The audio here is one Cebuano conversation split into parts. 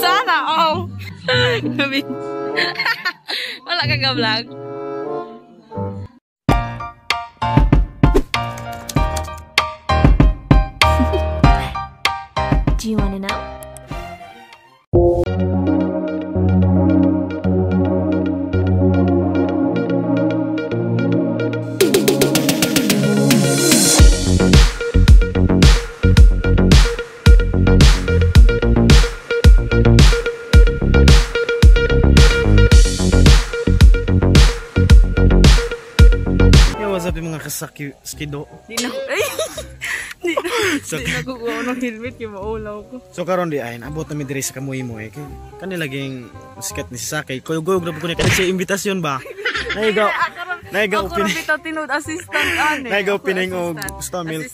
Sana all. Wala ka ga-vlog. Do you want to know? Yo, what's up yung mga kasakido? Di na di na kukuha ng helmet kay maulaw ko. So karon di ay naabot nami diri sa Kamuy mo eh. Kani laging sikat ni si Sakay. Kuyog-kuyog ra po ko niya kani siya imbitasyon ba. Naiga. Naiga Ako ra bitaw tinud assistant ane. Naiga opening og gusto milk.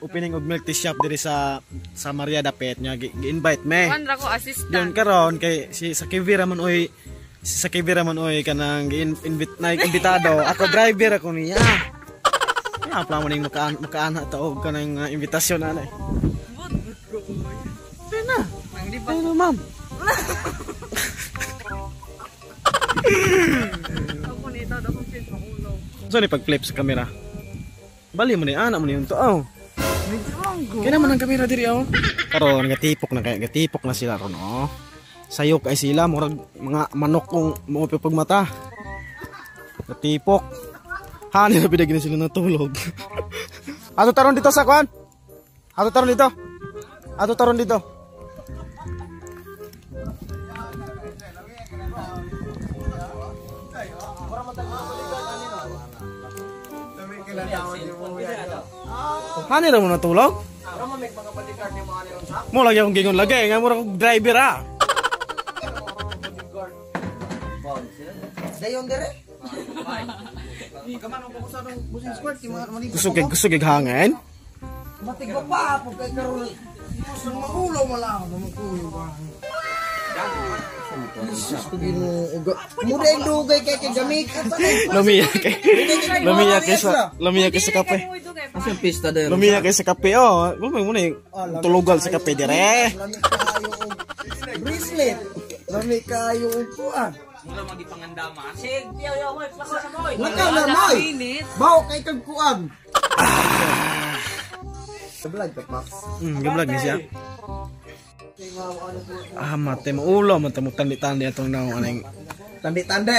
Opening og milk tea shop diri sa Maria Dapet niya gi-invite me. Kuan ra ko assistant. Diyon karon kay si Sakay Vera man oy si Sakay Vera man oy kanang gi-invite na imbitado. Ako driver ako niya. Ya, plano ning makaana ta og kanang imbitasyon ana. Ayun na. Ayun na, ma'am. So ni pag-flip sa kamera. Bali mo ni ana mo ni unto aw. Kaya naman ang kamera diri aw. Karon gatipok na kay gatipok na sila ron oh. Sayok ay sila murag mga manok kung mo pagmata. Gatipok. Hani na pinagin sila natulog. Ato taron dito sa kuan. Ato taron dito. Ato taron dito. Hani ra mo natulog? Mo lagi akong gingon lagay nga mura kog driver ah. Dayon dire. Gusto kay hangin? Matigo pa po kay karon. Gusto maulaw mala ako ba. Jesus ko Ginoo. Mura dugay kay kay gamit. Lumiya kay sa kape. Asa pista dayon? Lumiya kay sa kape oh. Mo mo ni tulugal sa kape dire. Lami kayo og bracelet. Lami kayo og kuan. Mura magipangandama. Sig, yo yo moy, plako sa moy. Lakaw na moy. Bawo kay kag kuan. Vlog ka pa. Vlog ni siya. Ah, mate maulo man tamo tandi-tandi atong naong aning tandi-tandi.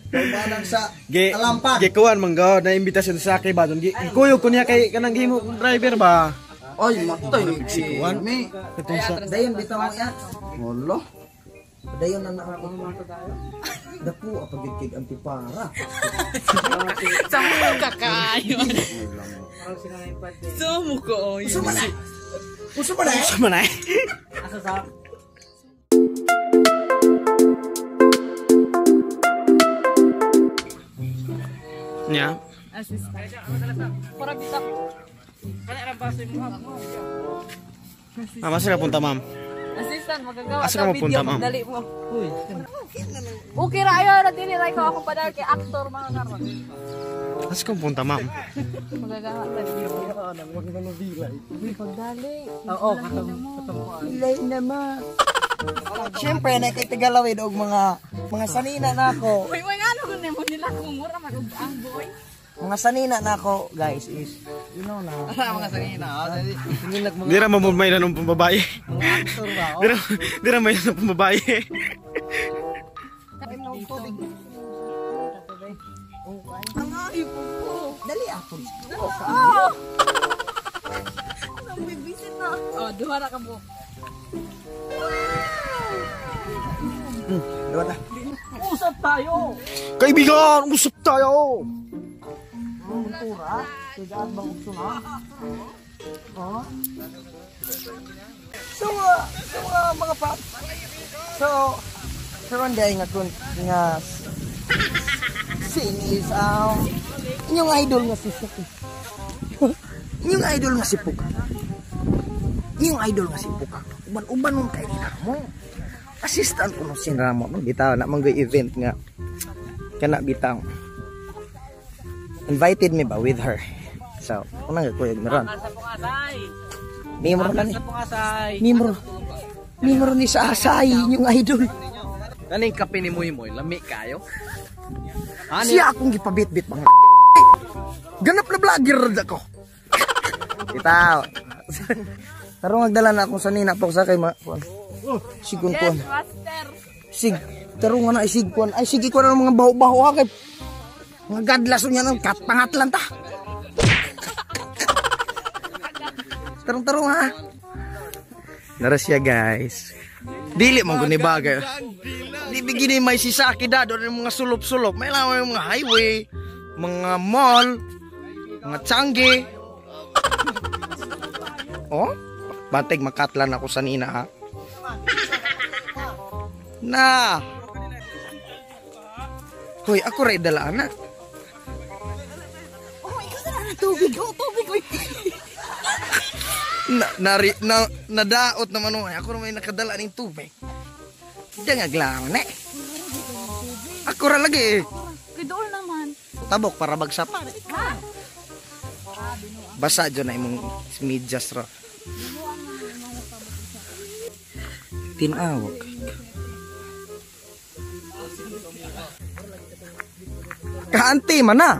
Pagbalang sa alampak. Gikuan man gud na imbitasyon sa akin ba don. Gikuyog ko niya kay kanang gihimo driver ba. Oy, matay sikuan. Dayon bitaw mo ya. Wala. Dayon na nako. Daku apagid kay antipara. Samo ka kaayo. Samo ko oy. Uso man na. Uso man na. Uso man na. Asa sa Nya. Assistant. Para bitak. Mama sila punta, ma'am. Assistant, magagawa Asa ka mapunta, ma'am? Dali mo. Okay ra ayo na dili ra ko akong padal kay actor mga karon. Asa ka mapunta, ma'am? Magagawa ta video. Pagdali. Oo, katong Ilay na ma. Siyempre na kay Tagalawid og mga sanina nako. Uy, uy ngano kun nimo nila kung mura man og ang boy. Mga sanina nako, guys, is you know na. Mga sanina. Di ra mo may nanong pambabae. Di ra may nanong pambabae. Dali ato. Oh. Nagbibisit na. Oh, duha ra ka mo. Duha na. Usap tayo. Kaibigan, usap tayo. Tura, tigaan bang ukso na? Oh. So, mga paps. So, karon day nga kun nga scene is inyong idol nga si Puka. Inyong idol nga si Puka. Inyong idol nga si Puka. Uban-uban nun kay mo. Assistant ko no si Ramo no bitaw na manggoy event nga kana bitaw. Invited me ba with her. So, unang kuyog meron. Mimro na ni. Mimro. Mimro ni sa Asay, yung idol. Kaning kape ni Muy Muy, lami kayo. Siya akong gipabitbit mga. Ganap na vlogger ako. Bitaw. Tarong magdala na akong sanina po sa kay ma. Kuan. Sigun kuan. Yes, master. Sig. Tarong nga na ay sig kuan. Ay sige kuan ang mga baho-baho ha kay. Mga gadlas niya ng kat pangatlan ta. Tarong tarong ha. Nara siya guys. Dili man guni bagay. Di bigini may sisaki da doon yung mga sulop-sulop. May lang yung mga highway, mga mall, mga tiyangge. Oh, banteg makatlan ako sa nina ha. Na. Hoy, ako ray dala ana. Oh, ikaw na tubig. Oh, tubig. Uy. Na, nari, na, nadaot naman oh. Ako naman nakadala ning tubig. Dangag lang ne. Ako ra lagi. Kidool naman. Tabok para bagsap. Basa dyan na imong medyas ra. Tinawag. Kaanti man na.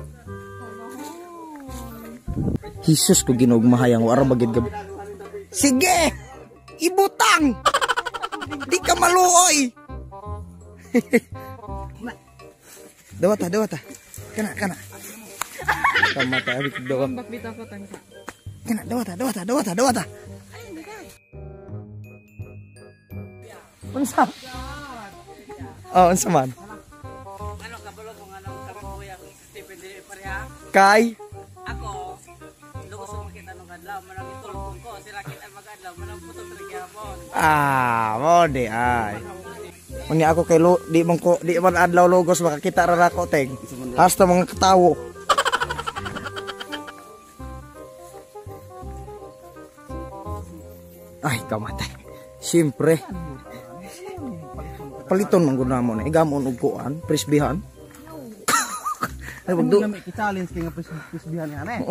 Jesus ko ginugmahayang wara bagid gab. Sige! Ibutang! Di ka maluoy! Dawata, dawata. Kana, kana. Kamata, abik dawa. Bakbita ko tangsa. Kana, dawata, dawata, dawata, dawata. Unsa? Oh, unsa man? Ano kabalo kung anong kabuya kung Stephen dili pareha? Kay? Ako, lugos ko makita nung adlaw, manang itulpong ko, sila kita mag-adlaw, manang puto talagyamon. Ah, mo di ay. Unya ako kay lo, di man ko, di man adlaw logos makakita ra nako teng. Hasta mga katawo. Ay, kamatay. Siyempre. Paliton man gud namo na igamon og kuan, prisbihan. Ay, wag do. Challenge kay nga prisbihan nga na.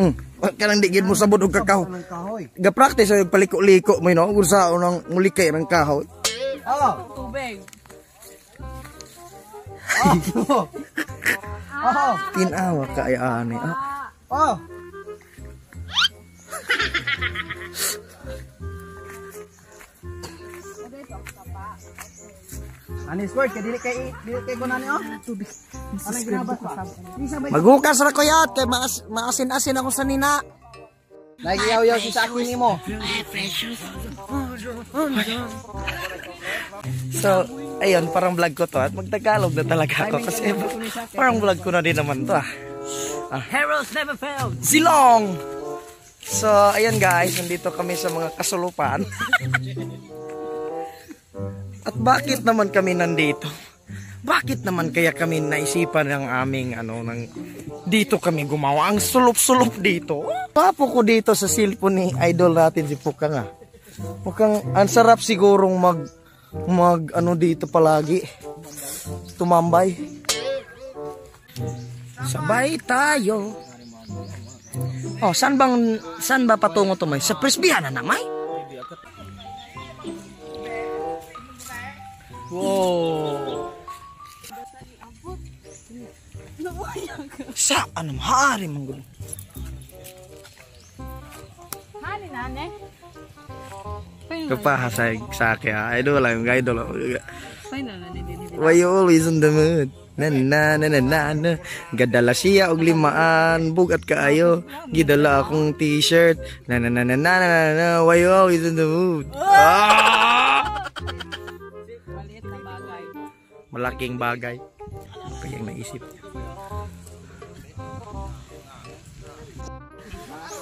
Kanang di gid mo sabod og kakao. Kahoy. Ga-practice ay paliko-liko mo no, kung sa unang mulikay ng kahoy. Oh. Tubig. Oh. Oh. Tinawa ka ay ani. Ah. Oh. Ani square kay dili kay kunan ni oh. Tubig. Anong ginabas pa? Magukas ra ko yat kay maasin-asin ako sa nina. Nagiyaw-yaw si Saki nimo. So, ayun, parang vlog ko to at magtagalog na talaga ako kasi parang vlog ko na din naman to ah. Heroes never fail! Silong! So, ayun guys, nandito kami sa mga kasulupan. At bakit naman kami nandito? Bakit naman kaya kami naisipan ng aming ano ng dito kami gumawa ang sulop-sulop dito? Papo ko dito sa cellphone ni idol natin si Pukang ah. Mukhang ang sarap sigurong mag ano dito palagi. Tumambay. Sabay tayo. Oh, saan ba patungo to may? Sa Presbyhan na namay? Wow. Sa ano maaari man gud. Hani nane. Kapaha sa akin ah. Idol lang, idol. Final Why you always on the mood? Na na na na na na. Gadala siya og limaan, bugat kaayo. Gidala akong t-shirt. Na na na na na na na. Why you always on the mood? Ah! Maliit na bagay. Malaking bagay. Kaya ang naisip niya.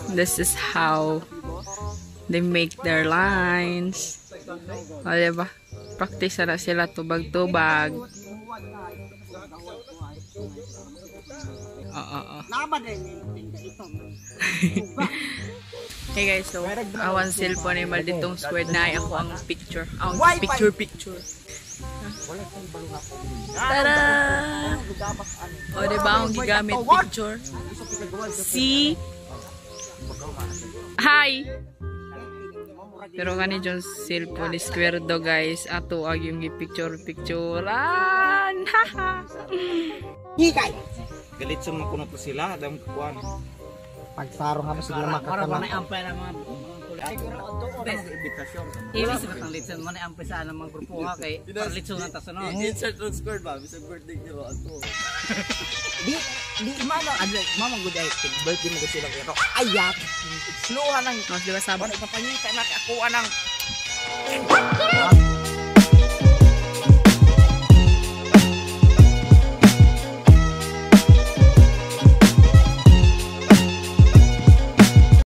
This is how they make their lines. O, diba? Practice na sila tubag-tubag. Oo. Hey guys, so awan cellphone ay malditong squared na ay ako ang picture. Ang picture picture. Tada! O, diba akong gigamit picture? See? Hi! Pero kani yung cellphone ni Square do, guys. Ato ag yung picture picturean. Hikay. Galit sa mga kuno to sila, dam kuan. Pagsarong ha sige Para makakana. na ampay na mga Imbitasyon. Ibig sa katang litson mo na ampay sa anang mga grupo ha kay para litson ang tasunod. Insert on square ba? Bisag birthday nila ato. Di di mama adlaw mama gud ay birthday mo gud sila pero ayak. Sluha nang Mas di ba sabot? Ipapangita na ako anang